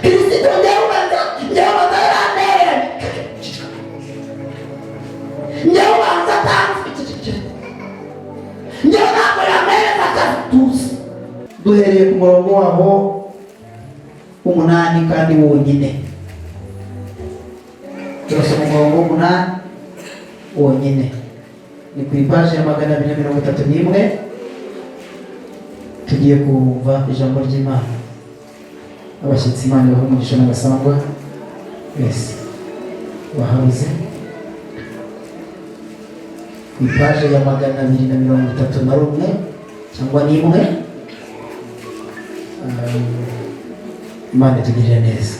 Kirisito, njyewe ubanza yarantereranye, njyewe ubanza atanze, njyewe ntabwo yampereza akazi. Tuzi duhereye ku murongo waho 8 kandi wonyine. Turasoma umurongo w'8 wonyine, ni ku ipaji ya 231. Tugiye kumva ijambo ry'Imana. Abashyitsi, Imana ibahe umugisha, n'abasangwa wese bahabuze. Ku ipaji ya 231 cyangwa n'imwe. Imana itugirire neza.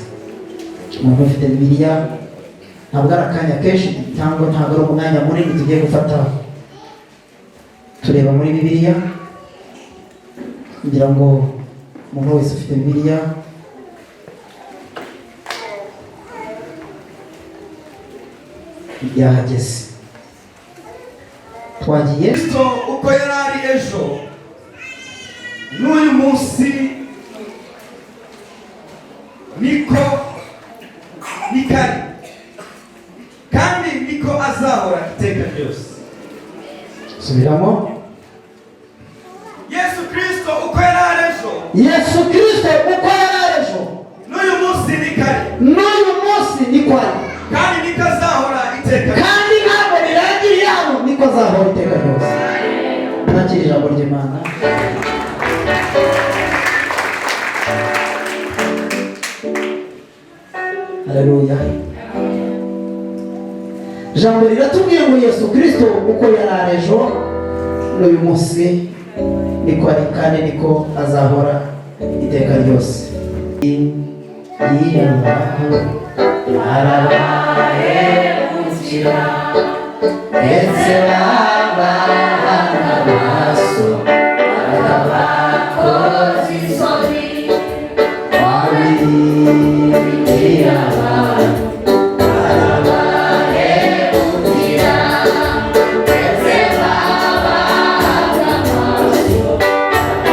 Umuntu ufite Bibiliya, ntabwo ari akanya kenshi cyangwa ntabwo ari umwanya munini tugiye gufata tureba muri Bibiliya, kugira ngo umuntu wese ufite Bibiliya yahageze. Twagiye. Kristo uko yari ari ejo n'uyu munsi niko nikari, kandi niko azahora iteka ryose. Subiramo. Yesu Kristo uko yari ari ejo, Yesu Kirisito uko yari ari ejo, n'uyu munsi nikari, n'uyu munsi niko ari, kandi niko azahora iteka ryose. Kandi ntabwo birangiriye hano, niko azahora iteka ryose. Nakira ijambo ry'Imana. Haleluya! Ijambo riratubwiye ngo Yesu Kirisito uko yari ari ejo n'uyu munsi niko ari, kandi niko azahora iteka ryose. Arabahemukira, ndetse babahanga amaso, bakabakoza isoni. Wabirigira abantu, arabahemukira, ndetse babahanga amaso,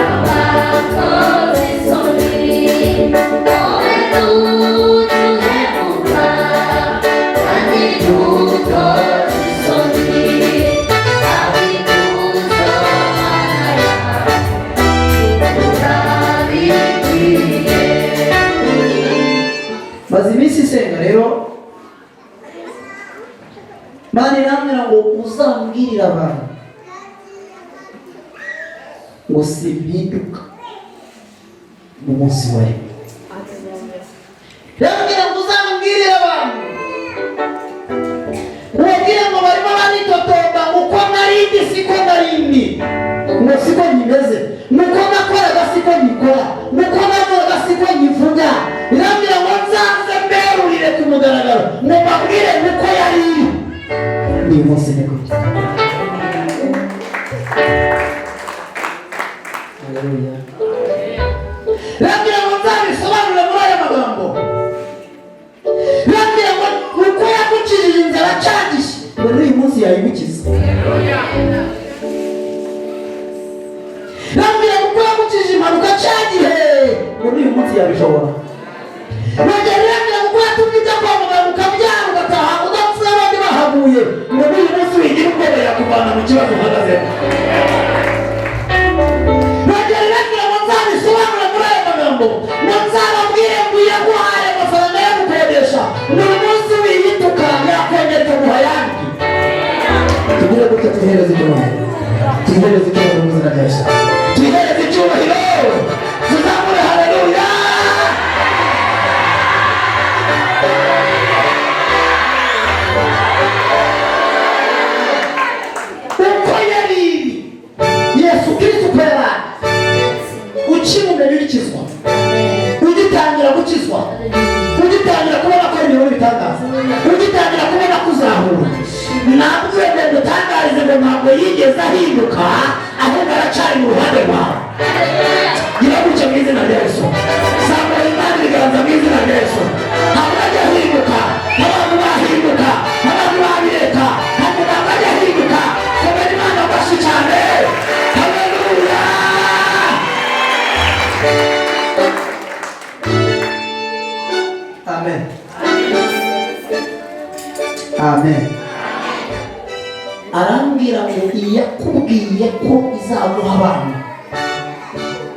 bakabakoza isoni. Wowe ntutuhemuka kandi ntukoze isoni, abikuzo Mana yawe urabikwiye. Maze iminsi isenga rero, Mana irambwira ngo uzambwirire abantu ngo simpinduka mu munsi wa rimwe. Irambwira ngo uzambwirire abantu, ubabwire ngo barimo baritotomba ngo uko narindi siko narindi, ngo siko nkimeze, ngo uko nakoraga siko nkikora, ngo uko navugaga siko nkivuga. Irambwira ngo nzaze mberurire ku mugaragaro, ngo mbabwire ngo uko yari iri uyu munsi niko. Haleluya! Irambwira ngo nzabisobanure muri aya magambo. Irambwira ngo uko yagukijije inzara cyagishe, ngo n'uyu munsi yayigukiza. Irambwira ngo uko yagukijije impanuka cyagihe, ngo n'uyu munsi yabishobora. Nongera irambwira ngo uko yatumye ujya kwa muganga ukabyara, ugataha udapfuye abandi bahaguye, ngo n'uyu munsi wigira ubwoba yakuvana mu kibazo uhagazemo. Nongera irambwira ngo nzabisobanure muri aya magambo, ngo nzababwire ngo iyaguhaye amafaranga yo gukodesha, ngo uyu munsi wiyituka yakongera ikaguha ayandi. Tugire gutya, tuyihereze icyubahiro, tuyihereze icyubahiro mu izina rya Yesu, tuyihereze icyubahiro, tuzamure haleluya. Uko yari iri, Yesu Kristo uko yari ari ukimumenya, ugikizwa, ugitangira gukizwa, ugitangira kubona ko imirimo y'ibitangaza, ugitangira kubona ko uzahura nabwo, ngo ngutangarize ngo ntabwo yigeze ahinduka, ahubwo aracari mu ruhande rwawe. Gira gutya mu izina rya Yesu, zamura Imana ibiganza mu izina rya Yesu. Ntabwo ajya ahinduka. Abantu bahinduka, abantu babireka, ntabwo ajya ahinduka. Komera Imana amashyi cyane. Haleluya! Amen. Arambwira ngo iyakubwiye ko izaguha abana,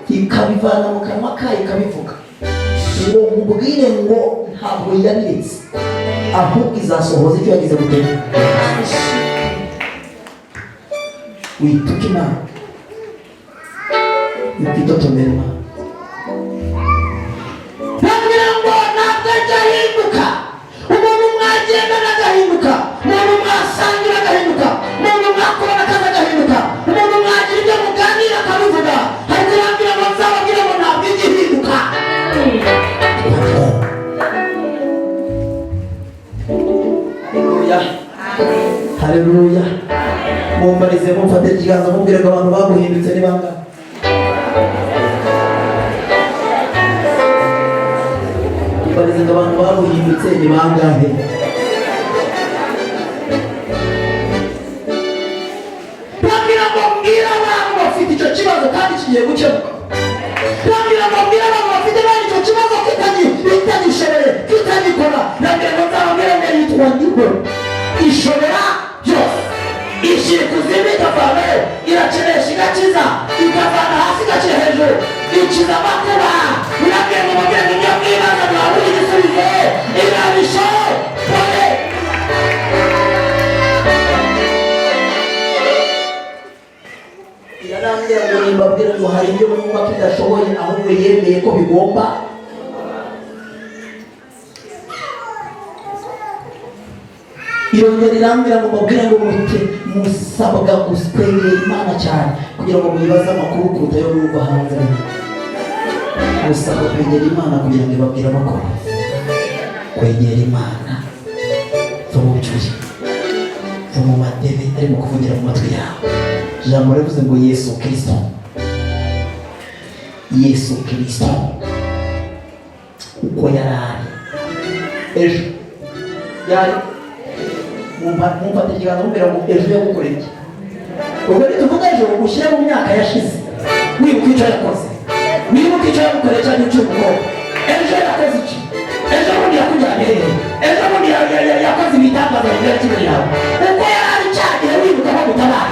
ikabivana mu kanwa kayo ikabivuga, ngo nkubwire ngo ntabwo yabiretse, ahubwo izasohoza icyo yagize gute. Wituka Imana, witotombera Imana. Nabwira ngo ntabwo ajya ahinduka. Umuntu mwagendana agahinduka, umuntu mwasangira agahinduka, umuntu mwakorana akazi agahinduka, umuntu mwagira ibyo muganira akabivuga, ariko yambwira ngo nzababwire ngo ntabwo ijya ihinduka. Haleluya, haleluya. Mumbarize, mumfate ikiganza, mubwire ngo abantu baguhindutse ni bangahe? Mumbarize ngo abantu baguhindutse ni bangahe? Babwira ngo mbwira abantu bafite icyo kibazo kandi kigiye gukemuka. Babwira ngo mbwira abantu bafite bene icyo kibazo kitagishoboye, kitagikora. Babwira ngo nzababwire ngo yitwa Ndiho, ishobora byose, ishyira ikuzimu ikavanayo, irakenesha igakiza, ikavana hasi igashyira hejuru, ikiza amakuba. Urabwira ngo mubwire ngo ibyo mwibaza mwabura igisubizo, irabishoboye. Irarambwira ngo nimbabwire ngo hari ibyo mwumva ko idashoboye, ahubwo yemeye ko bigomba. Irongera irambwira ngo mbabwire ngo mute musabwa kwegera Imana cyane kugira ngo muyibaze amakuru kuruta ayo mwumva hanze. Musabwa kwegera Imana kugira ngo ibabwire amakuru. Kwegera Imana, va mu byuya, va mu madebe arimo kuvugira mu matwi yawe. Ijambo rivuze ngo Yesu Kristo, Yesu Kristo uko yari ari ejo, yari mumfate ikiganza mubwira ngo ejo yagukoreye iki? Ubwo nituvuga ejo, ushyire mu myaka yashize, wibuka icyo yakoze, wibuka icyo yagukoreye cyangwa icyo umukobwa. Ejo yakoze iki? Ejo bundi yakujyanye hehe? Ejo bundi yakoze ibitangaza bigera kimwe yawe uko yari ari cya gihe, wibuka ko gutabara.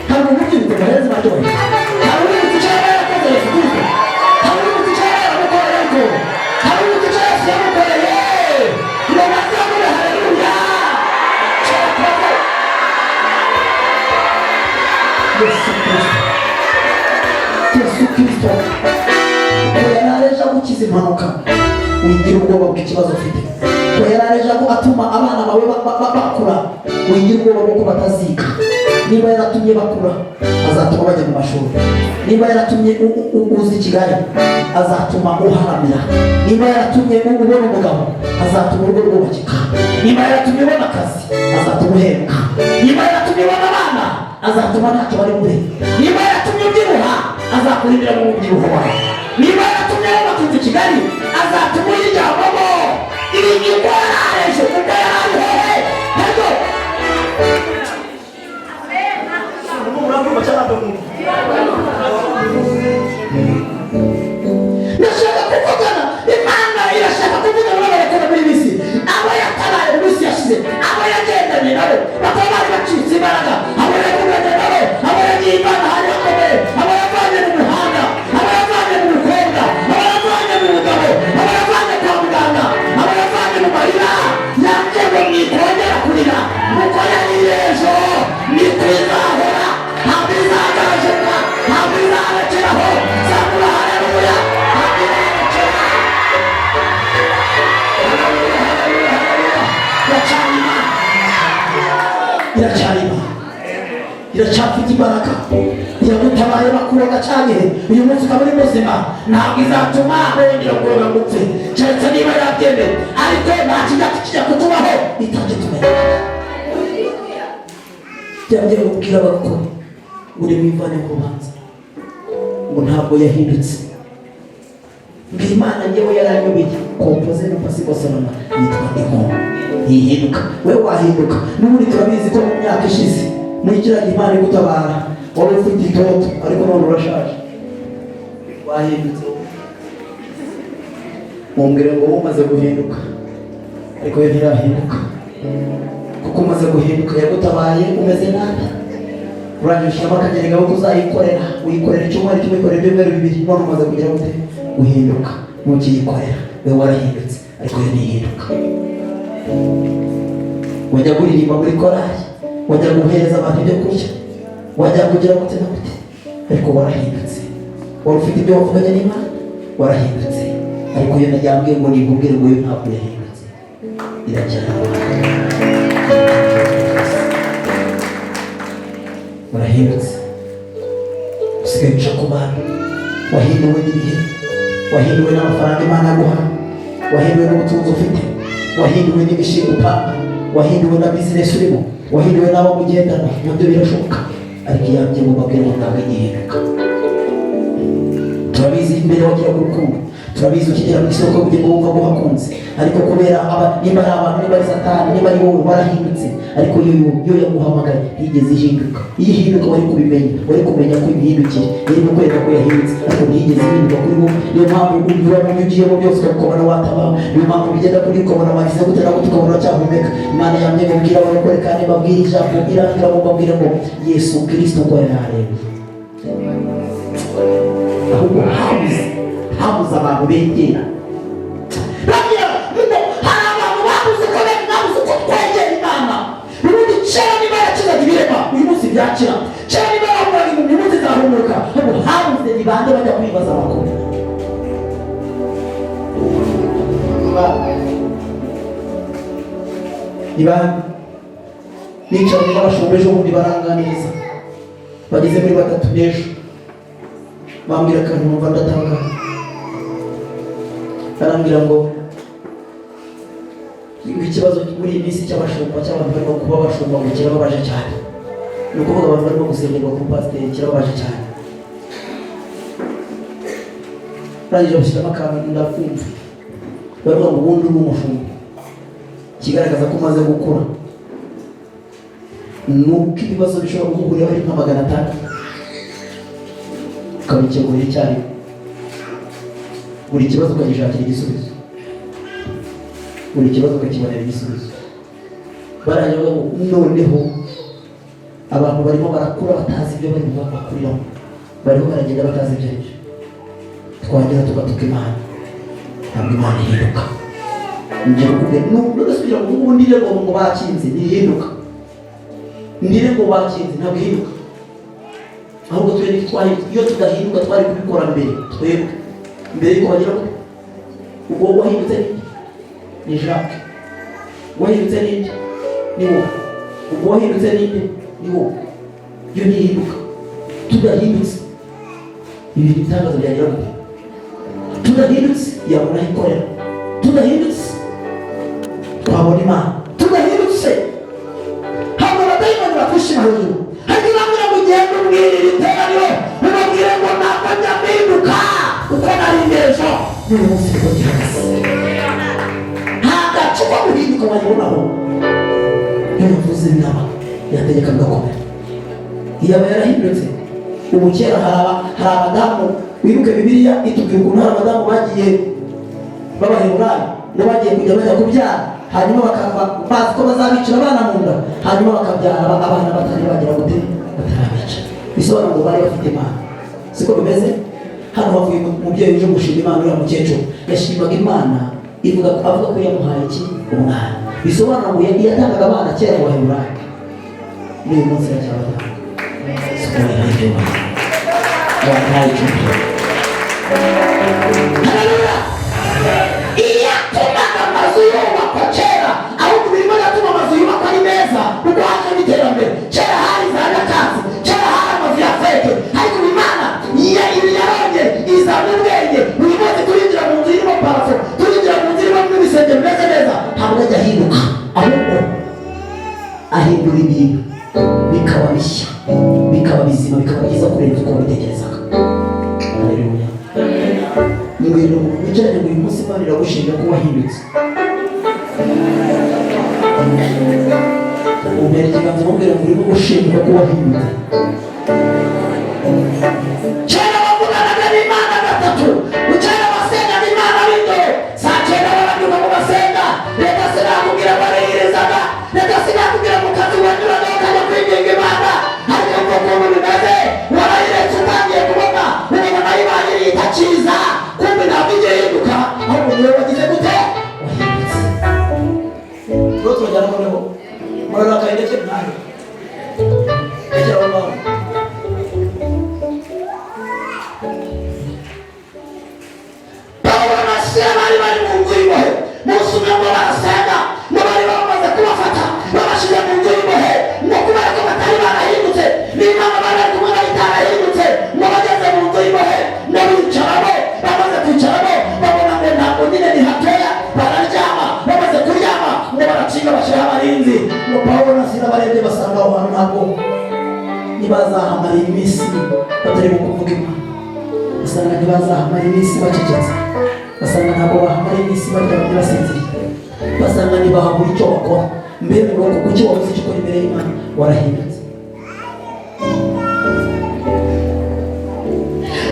Hari umuntu ubyibuka muhereze baryohe? Hari uwibutse icyo yaba yarakoze Yesu Kristo? Hari uwibutse icyo yaba yaramukoreye? Ariko hari uwibutse icyo Yesu yamukoreye? Ngo bazamure haleluya. Cyakoze Yesu Kristo, Yesu Kristo ko yari aje gukiza impanuka, wigira ubwoba bw'ikibazo ufite. Ko yari aje ko atuma abana bawe bakura, wigira ubwoba bw'uko bataziga. Niba yaratumye bakura, azatuma bajya mu mashuri. Niba yaratumye uza i Kigali, azatuma uharamira. Niba yaratumye ubona umugabo, azatuma urugo rwubakika. Niba yaratumye ubona akazi, azatuma uhembwa. Niba yaratumye ubona abana, azatuma ntacyo bari bube. Niba yaratumye ubyibuha, azakurindira mu mubyibuho wawe. Niba yaratumye wubaka inzu i Kigali, azatuma uyiryamamo. Ibi uko yari ari ejo, uko yari ari hehe ejo. Ndashaka kuvugana, Imana irashaka kuvugana n'abarakora muri bisi, abo yatabaye mu minsi yashize, abo yagendanye nabo bakaba bari bacitse imbaraga, abo yavuganye nabo, abo yagiye ivana ahari hakomeye, abo yavanye mu muhanda, abo yavanye mu mukobwa, abo yavanye mu mugabo, abo yavanye kwa muganga, abo yavanye mu marira, yambwiye ngo mwikongera kurira. Kuko yari ejo niko izahora, ntabwo izagajuka, ntabwo izarekeraho. Zamura haleluya. Ntabwo izarekera. Haleluya, haleluya, haleluya. Iracyari Imana, iracyari Imana, iracyafite imbaraga. Iragutabaye bakuroga cyane, uyu munsi ukaba uri muzima. Ntabwo izatuma wongera kuroga ngo upfe, keretse niba yabyemeye, ariko nta kijya kijya kutubaho itagitumenya. Byongeye kubwira abakuru ngo nimwivane mu rubanza, ngo ntabwo yahindutse, ngo Imana ngewe yaranyobeye kompoze na pasikosoroma yitwa Ndiho, ntihinduka. We wahinduka? N'ubundi turabizi ko mu myaka ishize muri kiriya gihe Imana igutabara wari ufite itoto, ariko none urashaje, wahindutse. Mumbwire ngo wowe umaze guhinduka, ariko we ntirahinduka. Kuko umaze guhinduka, yagutabaye umeze nabi, urangije ushyiramo akagenge ko uzayikorera, uyikorera icyumweru kimwe, uyikorera ibyumweru 2, none umaze kugira gute? Guhinduka, ntukiyikorera. We warahindutse, ariko yo ntihinduka. Wajya kuririmba muri korali, wajya guhereza abantu ibyo kurya, wajya kugira gute na gute, ariko warahindutse. Wari ufite ibyo wavuganye n'Imana, warahindutse, ariko iyo yambwiye ngo nikubwire ngo yo ntabwo yahindutse, iracyari. Warahindutse, usigaye uca ku bantu, wahinduwe n'ibihe, wahinduwe n'amafaranga Imana aguha, wahinduwe n'ubutunzi ufite, wahinduwe n'imishinga upanga, wahinduwe na bizinesi urimo, wahinduwe n'abo mugendana, nabyo birashoboka. Ariko iyo ngo mbabwire ngo ntabwo igihinduka. Turabizi, imbere wagera ku rukundo, turabizi, ukigera mu isoko kugira ngo wumva ko uhakunze, ariko kubera aba, nimba ari abantu, nimba ari Satani, niba ari wowe, warahindutse. Ariko yo yaguhamagaye ntiyigeze ihinduka. Iyo ihinduka wari kubimenya, wari kumenya ko imihindukire iri kukwereka ko yahindutse, ariko ntiyigeze ihinduka kuri wowe. Niyo mpamvu unyura mu byo ugiyemo byose ukabona watabaho, niyo mpamvu bigenda kuri ukabona wagize gute na gute, ukabona uracyahumeka. Imana yamye mubwira abarokore kandi babwira ijambo, irangira ngo mbabwire ngo Yesu Kirisito uko yari arembye, ahubwo habuze abantu begera. Babwira ngo hari abantu babuze ko babuze uko twegera Imana. Ubundi kera niba yarakizaga ibirema, uyu munsi byakira. Kera niba yarahumuraga impumyi, uyu munsi izahumuka. Ahubwo habuze ni bande bajya kwibaza amakuru? Ni bande? Nicaranye n'abashumba ejo bundi, baranganiriza, bageze muri batatu n'ejo, bambwira akantu numva ndatangara. Barambwira ngo ikibazo muri iyi minsi cy'abashumba, cy'abantu barimo kuba abashumba, ngo kirababaje cyane. Ni ukuvuga abantu barimo gusengerwa ku pasiteri, kirababaje cyane. Barangije bashyiramo akantu ndakumva, baravuga ngo ubundi uri umushumba, ikigaragaza ko umaze gukura ni uko ibibazo bishobora kuguhuriraho ari nka 500, ukabikemurira icyarimwe, buri kibazo ukagishakira igisubizo, buri kibazo ukakibonera igisubizo. Barangije bavuga ngo noneho abantu barimo barakura batazi ibyo barimo bakuriramo, barimo baragenda batazi ibyo ari byo. Twagera tugatuka Imana, ntabwo Imana ihinduka. Ngiye kukubwira none se kugira ngo ubu ndire ngo bakinze, ntihinduka. Ndire ngo bakinze, ntabwo ihinduka. Ahubwo twe twahindutse. Iyo tudahinduka twari kubikora mbere, twebwe mbere yuko bagera kure. Ubwo wahindutse ninde? Ni Jacques. Wahindutse ninde? Ni wowe. Ubwo wahindutse ninde? Ni wowe. Iyo ntihinduka. Tudahindutse ibintu bitangaza byagira gute? Tudahindutse yabona aho ikorera, tudahindutse twabona Imana, tudahindutse ntabwo abadayimoni bakwishima hejuru. Ariko irambwira ngo ugende ubwire iri teraniro, ubabwire ngo ntabwo njya mpinduka. Uko nari ejo, n'uyu munsi niko gihagaze. Nta gace ko guhinduka wayibonaho. Iyo yavuze biraba, yategeka bigakomera. Iyo aba yarahindutse ubu, kera hari abadamu, wibuke Bibiliya itubwira ukuntu hari abadamu bagiye b'Abaheburayo ngo bagiye kujya bajya kubyara, hanyuma bakava bazi ko bazabicira abana mu nda, hanyuma bakabyara abana batari bagera gute? Batarabica. Bisobanura ngo bari bafite Imana. Siko bimeze? Hano havuye umubyeyi uje gushima Imana. Uriya mukecuru yashimaga Imana ivuga, avuga ko yamuhaye iki? Umwana. Bisobanura ngo yatangaga abana kera mu Baheburayo, n'uyu munsi iracyabatanga. Siko yahaye icyubahiro, wamuhaye icyubahiro. Haleluya! Iyatumaga amazu yubakwa kera, ahubwo birimo iratuma amazu yubakwa ari meza kuko haje n'iterambere. Kera hari za nyakatsi, kera hari amazu ya feke, ariko ubu Imana yarongeye izana ubwenge. Uyu munsi turinjira mu nzu irimo plafond, turinjira mu nzu irimo n'ibisenge bimeze neza. Ntabwo ajya ahinduka, ahubwo ahindura ibintu bikaba bishya, bikaba bizima, bikaba byiza kurenza uko wabitekerezaga. Haleluya! Mbwira umuntu wicaranye ngo uyu munsi Imana iragushinja ko wahindutse. Umpera ikiganza, umubwira ngo urimo gushinjwa ko wahindutse. Kera bavuganaga n'Imana gatatu, kera basengaga Imana b'indoro, saa cyenda barabyuka ngo basenga. Reka sinakubwira bariyirizaga, reka sinakubwira. Niwe wagize gute? Wahindutse. Rero turajyana noneho murarakaye ndetse ntayo rekera aho ngaho. Pawulo na Sila bari bari mu nzu y'imbohe. Umunsi umwe ngo barasenga, ngo bari bamaze kubafata babashyira mu nzu y'imbohe, ngo kubera ko batari barahindutse n'Imana bari bari kumwe nayo itarahindutse, ngo bageze mu nzu y'imbohe ngo bicaramo. Bamaze kwicaramo babona ngo ntabwo nyine ni hatoya, bararyama. Bamaze kuryama ngo barakinga, bashyiraho abarinzi. Ngo Pawulo na Sila barebye basanga aho hantu ntabwo ntibazahamara iminsi batarimo kuvuga Imana, basanga ntibazahamara iminsi bacecetse, basanga ntabwo bahamara iminsi baryamye basinziriye, basanga ntibahabura icyo bakora. Mbe murongo, kuki wabuze icyo ukora imbere y'Imana? Warahindutse.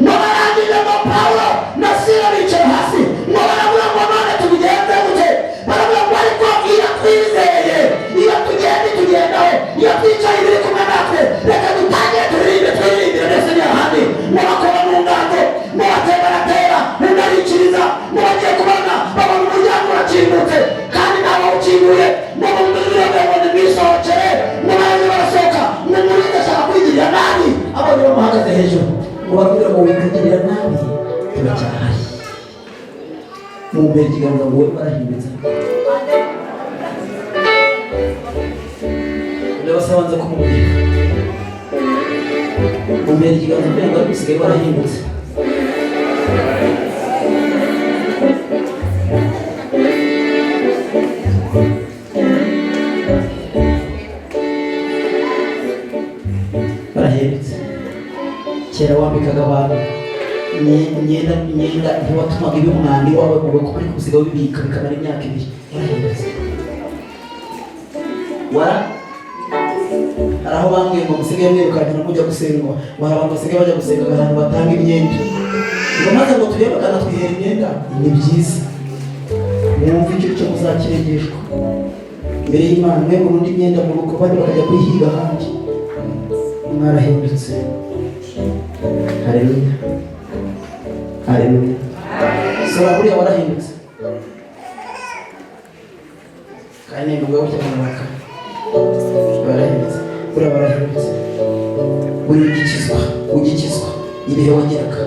Ngo barangije, ngo Pawulo na Sila bicara hasi, ngo baravuga ngo none tubigenze gute? Baravuga ngo ariko iyo twizeye, iyo tugenda tugendaho, iyo twicaye biri kumwe natwe, reka dutangire turirimbe, twiririmbire ndetse n'ahandi. Ngo bakora mu nganzo, ngo batera baratera, undi arikiriza. Ngo bagiye kubona babona umuryango urakingutse kandi ntawe ukinguye. Ngo bumvire ngo nimwisohokere. Ngo baraje barasohoka. Ngo umurinzi ashaka kwigirira nabi, abonye bamuhagaze hejuru. Ngo baramubwira ngo witugirira nabi, turacyahari. Mumbere ikiganza ngo wowe warahindutse. Ndabasaba nza kumubwira, mumbere ikiganza kugira ngo ariko usigaye warahindutse. Barahindutse. Kera wambikaga abantu imyenda, ntiwatumaga iba umwanda iwawe mu rugo, ariko usigaye ubibika bikamara imyaka 2. Warahindutse. Wara hari aho bambwiye ngo musigaye mwirukankira mujya gusenga, ngo hari abantu basigaye bajya gusenga ahantu batanga imyenda, ngo maze ngo turebe bakanatwihera imyenda. Ni byiza, mwumve icyo cyo muzakiregeshwa imbere y'Imana. Mwe murundi imyenda mu rugo, abandi bakajya kuyihiga ahandi. Mwarahindutse. Haleluya, haleluya. Sora, buriya warahindutse. Kandi nimba gutya murakara. Warahindutse, buriya warahindutse. Buri ugikizwa ibihe wageraga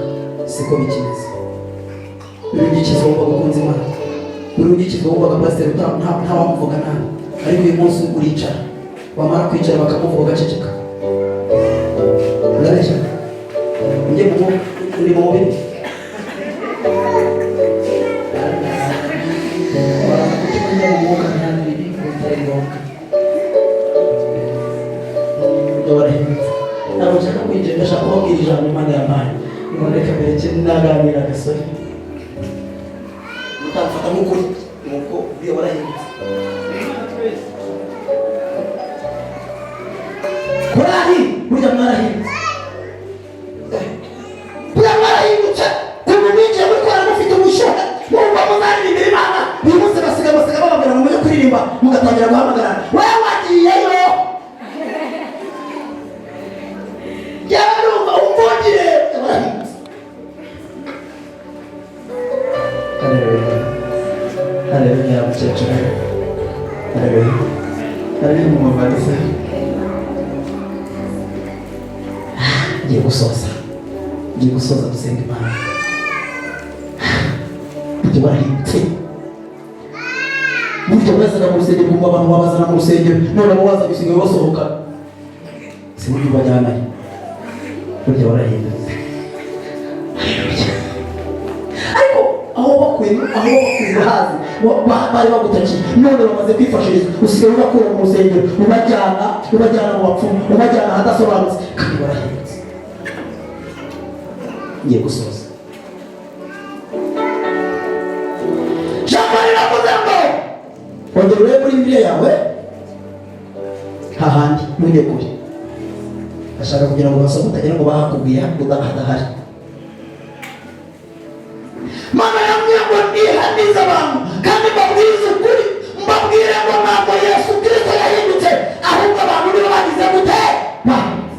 siko bikimeze. Buri ugikizwa wumvaga ukunze Imana, buri ugikizwa wumvaga pasiteri ntawamuvuga nabi, ariko uyu munsi uricara, wamara kwicara bakamuvuga ugaceceka. Urabeshya? Njye mu uri mu mubiri waraza kuki mu mwuka ntabwo bitari ngombwa. Ibyo warahindutse. Ntabwo nshaka kwinjira, ndashaka kubabwira ijambo Imana yampaye ngo reka mbere naganira agasore mutamfata nk'ukuri, nuko uriya warahindutse. Korari, burya mwarahindutse, burya mwarahindutse. Kuva mwinjiye muri korari mufite ubushyuhe, mwumva muzaririmbira Imana, uyu munsi basiga bababwira ngo mujye kuririmba, mugatangira guhamagarana. Wowe wagiyeyo, yewe numva umvungire. Warahindutse. Haleluya, haleluya. Mukecuru, haleluya, haleluya. Mumuvandise, ngiye gusoza, ngiye gusoza gusenga Imana. Burya warahindutse. Burya wazaga mu rusengero kumva abantu babazana mu rusengero, none abo waza gusigaye basohoka, si burya ubajyanayo. Burya warahindutse. Ariko aho bakuye, aho bakuye urahazi. Bari bagutakiye, none bamaze kwifashiriza, usigaye ubakura mu rusengero, ubajyana mu bapfumu, ubajyana ahadasobanutse, kandi warahindutse. Ngiye gusoza. Jambo riravuze ngo ongera urebe muri Bibiliya yawe hahandi, ntujye kure. Ashaka kugira ngo basome utagira ngo bahakubwiye hadahari. Mana yambwiye ngo nihanize abantu kandi mbabwize ukuri, mbabwire ngo ntabwo Yesu Kirisito yahindutse, ahubwo abantu nibo bagize gute? Bahindutse.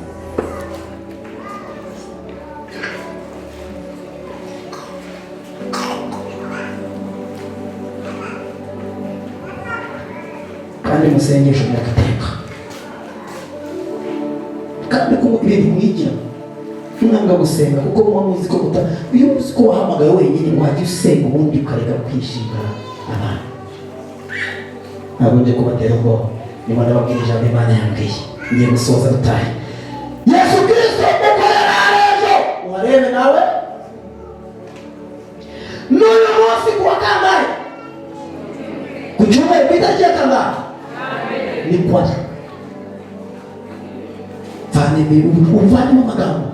Kandi musengesho murateka, kandi ko ibintu mwigira mwanga gusenga, kuko muba muzi ko muta. Iyo uzi ko wahamagaye wenyine, wajya usenga ubundi ukareka kwishinga abantu. Ntabwo nje kubatera ubwoba, niba ndababwira ijambo Imana yambwiye. Ngiye gusoza, dutahe. Yesu Kirisito uko yari ari ejo, uharebe nawe n'uyu munsi. Ku wa kangahe? Ku cyumweru, ku itariki ya kangahe? Ni kwari vana uvanemo amagambo.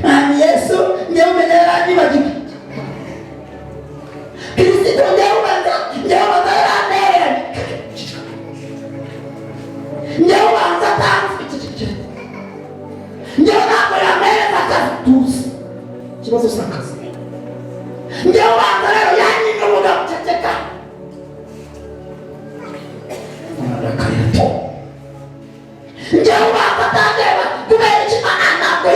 Mwami Yesu, njyewe umenya yaranyibagiwe. Kirisito, njyewe ubanza yarantereranye. Njyewe ubanza atanze. Njyewe ntabwo yampereza akazi. Tuzi ikibazo si akazi. Njyewe ubanza rero yanyimye umugabo. Ceceka, arakarira to. Njyewe ubanza atandeba. Kubera iki? Ah, ntabwo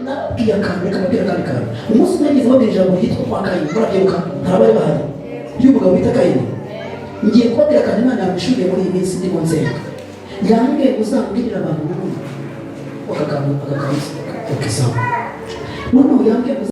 nababwiye akantu. Reka mbabwire akandi kantu. Umunsi umwe nigeze mbabwira ijambo ryitwa kwa Kayini. Murabyibuka? Hari abari bahari ry'umugabo bita Kayini. Ngiye kubabwira akantu Imana yampishuriye muri iyi minsi ndimo nsenga. Yambwiye ngo uzambwirire abantu b'ubu aka kantu, aka kantu. Okay, sawa. Noneho yambwiye ngo